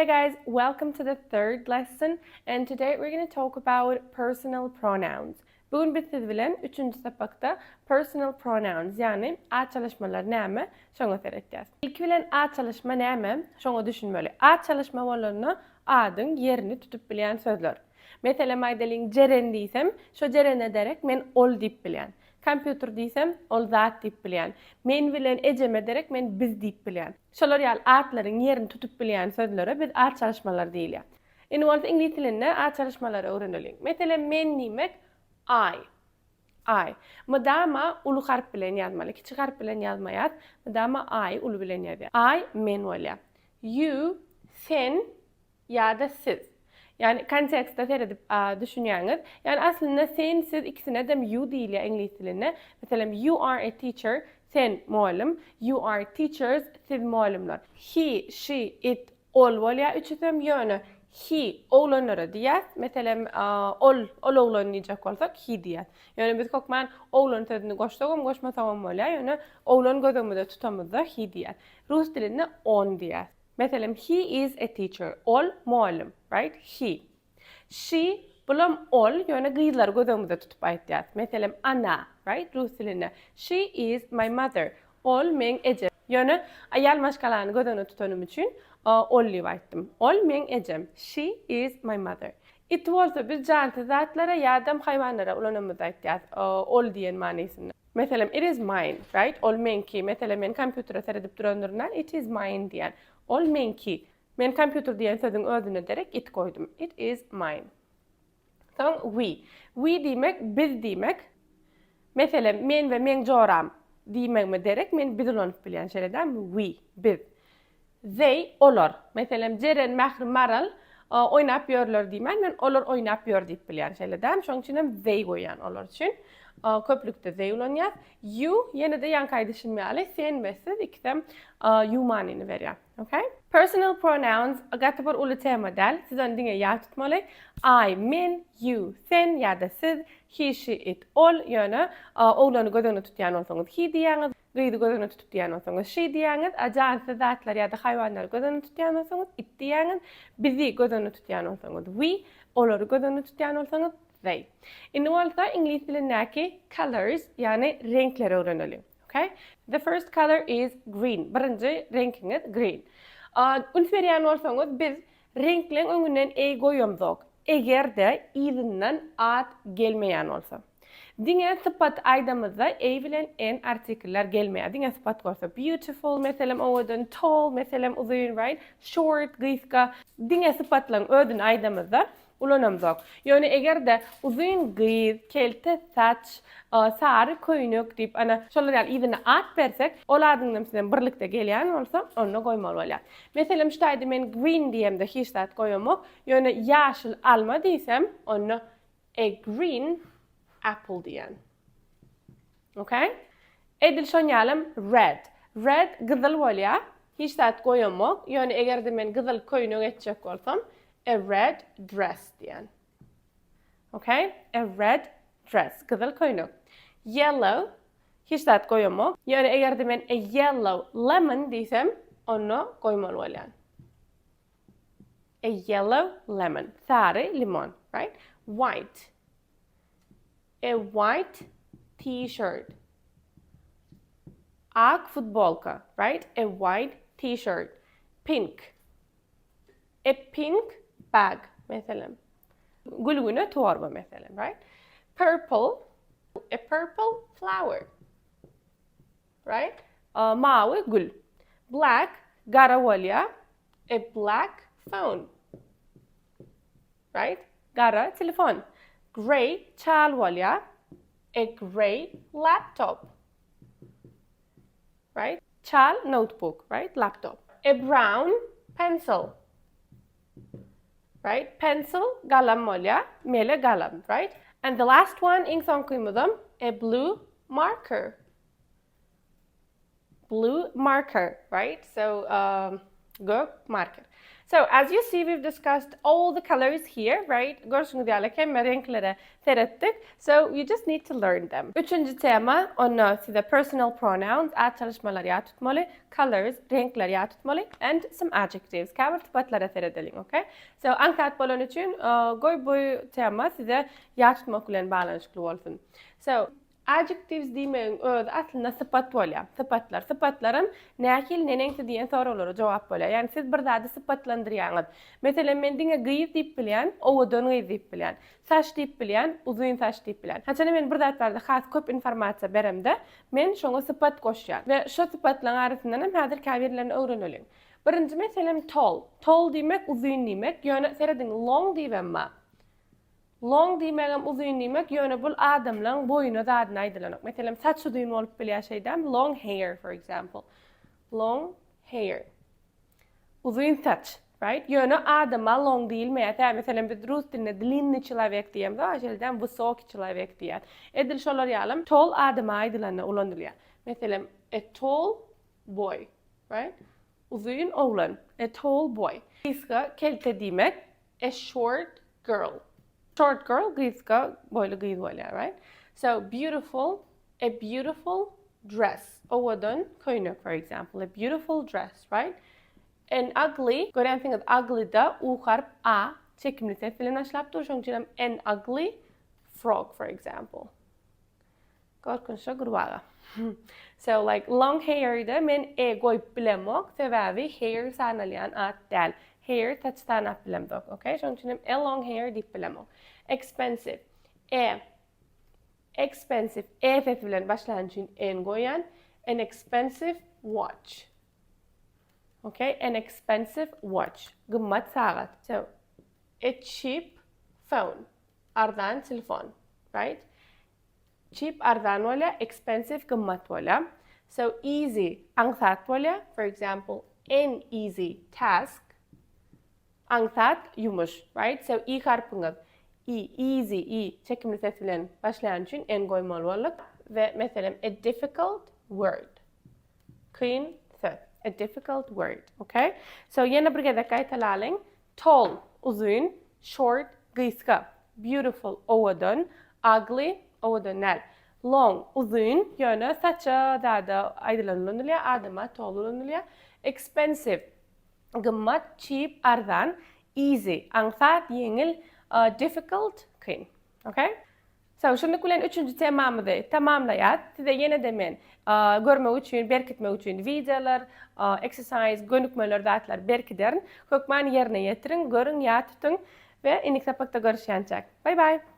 Hey guys, welcome to the third lesson and today we're going to talk about personal pronouns. Bu gün biz siz bilen üçünji sapakda personal pronouns, ýagny at çalyşmalar näme, şoňa seretýäs. Ilki bilen at çalyşma näme, şoňa düşünmeli. At çalyşma bolanda adyň ýerini tutup bilýän sözler. Meselem aýdalyň Jeren diýsem, şo Jerene derek men ol diýip bilýän. Kompýuter diýsem, ol zat diýip bilýän. Men bilen ejeme derek men biz diýip bilýän. Şolar ýaly atlaryň ýerini tutup bilýän sözlere biz at çalyşmalar diýilýär. Indi bolsa iňlis dilinde at çalyşmalary öwreneliň. Meselem men diýmek I. I. Mydama uly harp bilen ýazmaly. Kiçi harp bilen ýazmaýas. Mydama I uly bilen ýazýas. I men bolýar. You sen Ýa-da siz. Ýagny kontekste seredip düşünýäňiz. Ýagny aslynda sen, siz ikisinedem you diýilýär iňlis dilinde. Meselem, you are a teacher, sen mugallym. You are teachers, siz mugallymlar. He, she, it, ol bolýar üçüsem, ýöne he oglanlara diýýäs. Meselem, ol, ol oglan diýjek bolsak he diýýäs. Ýöne biz hökman oglan sözüni goşsagam, goşmasagam bolýar, ýöne oglan göz öňümizde tutamyzda he diýýäs. Rus dilinde on diýýäs. Meselem, he is a teacher, ol mugallym, right? He. She, bulam ol, ýöne gyzlary göz öňümizde tutup aýtýas. Meselem, ana, right? Rus dilinde. She is my mother, ol meň ejem. Ýöne aýal maşgalany göz öňünde tutanym üçin ol diýip aýtdym. Ol meň ejem. She is my mother. It bolsa biz jansyz zatlara ýa-da haýwanlara ulanamyzda aýtýas, ol diýen manysynda. Meselem, it is mine, right? Ol meňki. Meselem, men kompýutere seredip durandyryn, it is mine diýýän. Ol meňki. Men kompýuter diýen sözüň özüne derek it goýdum. It is mine. Soň we. We diýmek biz diýmek. Meselem, men we meň joram diýmegime derek men biz ulanyp bilýän. Şeýle dälmi? We, biz. They, olar. Meselem, Jeren, Mähri, Maral oýnap ýörler diýmän, men olar oýnap ýör diýip bilýän. Şeýle dälmi? Şonuň üçin hem they goýýan olar üçin. Köplükde they ulanýas. You, ýene-de ýaňky aýdyşym ýaly, sen we siz ikisem you manyny berýär. Okay? Personal pronouns gaty bir uly tema däl. Siz ony diňe ýat tutmaly. I, men, you, sen ýa-da siz, he, she, it, ol. Ýöne oglany göz öňünde tutýan bolsaňyz he diýýäňiz. Gyzy göz öňünde tutup diýýän bolsaňyz, şi diýýäňiz, a jansyz zatlary ýa-da haýwanlary göz öňünde tutýan bolsaňyz, it diýýäňiz, bizi göz öňünde tutýan bolsaňyz, we, olary göz öňünde tutýan bolsaňyz, they. Indi bolsa iňlis dilindäki colors, ýagny reňkleri öwreneliň. Okay? The first color is green. Birinji reňkiňiz green. Üns berýän bolsaňyz, biz reňkleň öňünden a goýamzok. Eger-de yzyndan at gelmeýän bolsa. Diňe sypat aýdamyzda a bilen an artikller gelmeýär. Diňe sypat bolsa beautiful, meselem, owadan, tall, meselem, uzyn, right? Short, gysga. Diňe sypatlaryň özüni aýdamyzda ulanamzok. Ýöne eger-de uzyn gyz, kelte saç, sary köýnek diýip, ana, şolar ýaly yzyna at bersek, ol adyňam sizem birlikde gelýän bolsa, onda goýmaly bolýar. Meselem, şu taýda men green diýemde hiç zat goýamok. Ýöne ýaşyl alma diýsem, onda A green apple diýen. Ok? Edil şon ýalam red. Red gyzyl bolýar. Hiç zat goýamok. Ýöne eger-de men gyzyl köýnek etjek bolsam, a red dress diýen. Ok? A red dress. Gyzyl köýnek. Yellow. Hiç zat goýamok. Ýöne eger-de men a yellow lemon diýsem, onda goýmaly bolýan. A yellow lemon. Sary limon, right? White. A white t-shirt. Ak futbolka, right? A white t-shirt. Pink. A pink bag, meselem. Gülgüne torba, meselem, right? Purple. A purple flower. Right? Mawy gül. Black gara bolýar. A black phone. Right? Gara telefon. Grey çal bolýar. A grey laptop. Right? Çal notebook, right? Laptop. A brown pencil. Right? Pencil galam bolýar. Mele galam, right? And the last one, iň soňkymyzam a blue marker. Blue marker, right? So, um, gök marker. So, as you see, we've discussed all the colors here, right? Görşüňiz ýaly hemme reňklere seretdik. So, you just need to learn them. Üçünji tema, onda size personal pronouns, at çalyşmalary ýat tutmaly, colors, reňkleri ýat tutmaly, and some adjectives, käbir sypatlara seredeliň, okay? So, aňsat bolany üçin, goý bu tema size ýat tutmak bilen baglanyşykly bolsun. So, Adjectives diýmegiň özi aslynda sypat bolýar. Sypatlar. Sypatlaram nähili, neneňsi diýen soraglara jogap bolýar. Ýagny siz bir zady sypatlandyrýaňyz. Meselem, men diňe gyz diýip bilýän, owadan gyz diýip bilýän. Saç diýip bilýän, uzyn saç diýip bilýän. Haçanda men bir zat barada has köp informasiýa beremde, men şoňa sypat goşýan. We şo sypatlaryň arasyndan hem häzir käbirlerini öwreneliň. Birinji meselem tall. Tall diýmek uzyn diýmek. Ýöne serediň long diýibem bar. Long diýmegem uzyn diýmek, ýöne bul adamlaň boýuna zadyna aýdylanok. Meselem, saç uzyn bolup bilýär şeýdäm, long hair for example. Long hair. Uzyn saç, right? Ýöne adama long diýilmeýär. Tä meselem biz rus dilinde dlinnyý çelowek diýemzok, şeýdäm wysokiý çelowek diýýär. Edil şolar ýalam tall adama aýdylanda ulanylýar. Meselem, a tall boy, right? Uzyn oglan, a tall boy. Gysga, kelte diýmek, A short girl. Short girl gysga boýly gyz bolýar, right? So beautiful, a beautiful dress. Owadan köýnek, for example, a beautiful dress, right? An ugly, görýänsiňiz ugly-da u harp a çekimli ses bilen başlap dur, şonuň üçin hem an ugly frog, for example. Gorkunçly gurbaga. So like long hair-de men e goýup bilemok, sebäbi hair sanalýan at däl. Hair saç sanap bilemzok, okay? Şonuň üçin hem a long hair diýip bilemok. Expensive. E. Expensive. E sesi bilen başlan üçin n goýýan. An expensive watch. Okay? An expensive watch. Gymmat sagat. So a cheap phone. Arzan telefon. Right? Cheap arzan bolýar, expensive gymmat bolýar. So easy aňsat bolýar. For example, an easy task aňsat ýumuş, right? So i harpyňyz i, easy, i çekimli ses bilen başlaýan üçin n goýmaly bolduk. We meselem a difficult word. Kyn söz. A difficult word. Okay? So ýene bir gezek gaýtalalyň. Tall, uzyn, short, gysga, beautiful, owadan, ugly, owadan däl, long, uzyn, ýöne saça zada aýdylan ulanylýar, adama tall ulanylýar, expensive, gymmat, cheap, arzan, easy, aňsat, ýeňil, difficult, kyn. Okay? So, şunluk bilen üçünji temamyzy tamamlaýas. Size ýene-de men görmek üçin, berkitmek üçin wideolar, exercise, gönükmeler zatlar berkiderin. Hökman ýerine ýetiriň, görüň, ýat tutuň we indiki sapakda görüşýänçäk. Bye bye!